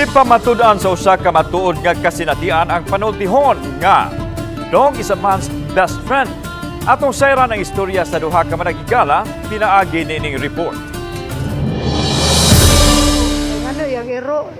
Gipamatud-an sa usa ka matuod nga kasinatian ang panultihon nga "Dog is a man's best friend." Atong sayran ang istorya sa duha ka managigala pinaagi niining report. Ano yung iro?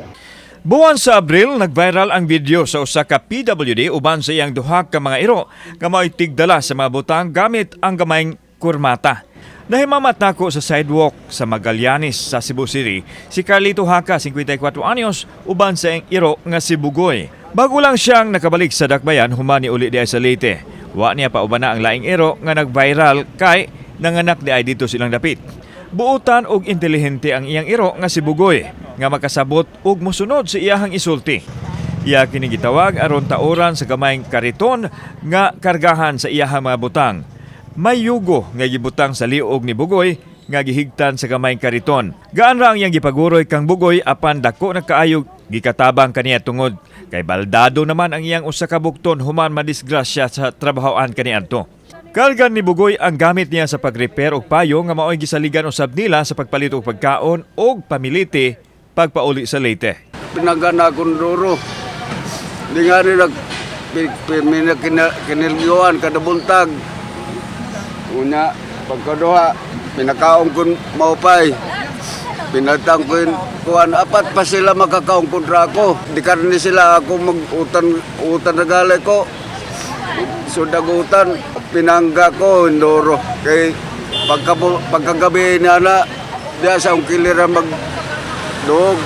Buwan sa Abril, nag-viral ang video sa usa ka PWD uban sa iyang duha ka mga iro nga mao'y tigdala sa mga butang gamit ang gamayng kurmata. Nahimamat nako sa sidewalk sa Magallanes sa Cebu City si Carlito Haka, 54 anyos, uban sa iyang iro nga si Bugoy. Bago lang siyang nakabalik sa dakbayan human ni uli diay sa Leyte. Wa niya paubana ang laing iro nga nag-viral kay nanganak di ay dito silang dapit. Buutan og intelihente ang iyang iro nga si Bugoy nga makasabot og mosunod sa iyahang isulti. Iya kini gitawag aron taoran sa gamayng kariton nga kargahan sa iyahang mga butang. May yugo nga gibutang sa liog ni Bugoy nga gihigtan sa gamayng kariton. Gaan ra ang iyang gipaguroy kang Bugoy, apan dako na kaayo gikatabang kaniya tungod kay baldado naman ang iyang usa ka bukton human madisgrasya sa trabahoan kaniadto. Kargan ni Bugoy ang gamit niya sa pag-repair og payo nga maoy gisaligan usab nila sa pagpalit og pagkaon og pamiliti pagpauli sa Leyte. Pinagana akong duro. Di nga rin nag kinilgyuan kada buntag. Una, pagkaduha, pinakaon kun maupay. Pinatang ko yun, kuan, apat pa sila makakaon kontra ako. Di karni sila ako mag-utan, utan na galay ko. Sudag utan, pinangga ko, indoro. Kay pagkagabi niya na, diya sa akong kilira mag dog.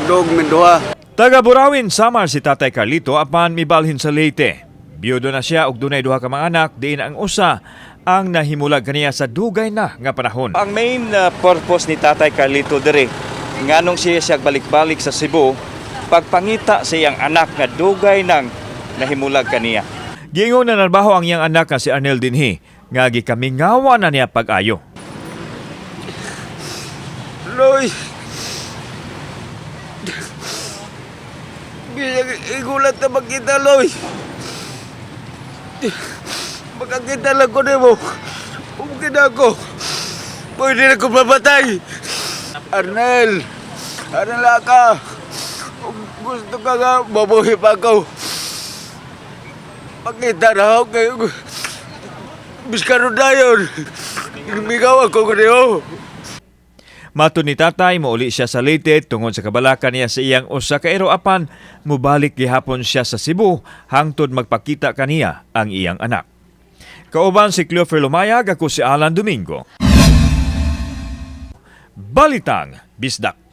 Dog, minduha. Taga Burauen, Samar si Tatay Carlito apan mibalhin sa Leyte. Biyudo na siya og dunay duha ka mga anak, diin ang usa ang nahimulag kaniya sa dugay na nga panahon. Ang main purpose ni Tatay Carlito dire, nganong siya siya balik-balik sa Cebu, pagpangita sa iyang anak nga dugay nang nahimulag kaniya. Giingon na narbaho ang iyang anak nga si Arnel dinhi nga gikamingawan na niya pag-ayo. Loy! Bisag igulat na makita, Loy! Makakita lang ko nimo. Umkin ako. Pwede na ko mamatay. Arnel! Arnel ka! Kung gusto ka nga, mabuhi pa ako. Pakita na ako kayo. Biskaro na yun. Migaw ako ko niyo. Matod ni tatay, mouli siya sa Leyte tungod sa kabalaka niya sa iyang usa ka iro, apan mubalik gihapon siya sa Cebu hangtod magpakita kaniya ang iyang anak. Kauban si Cleofer Lumayag, ako si Alan Domingo. Balitang Bisdak.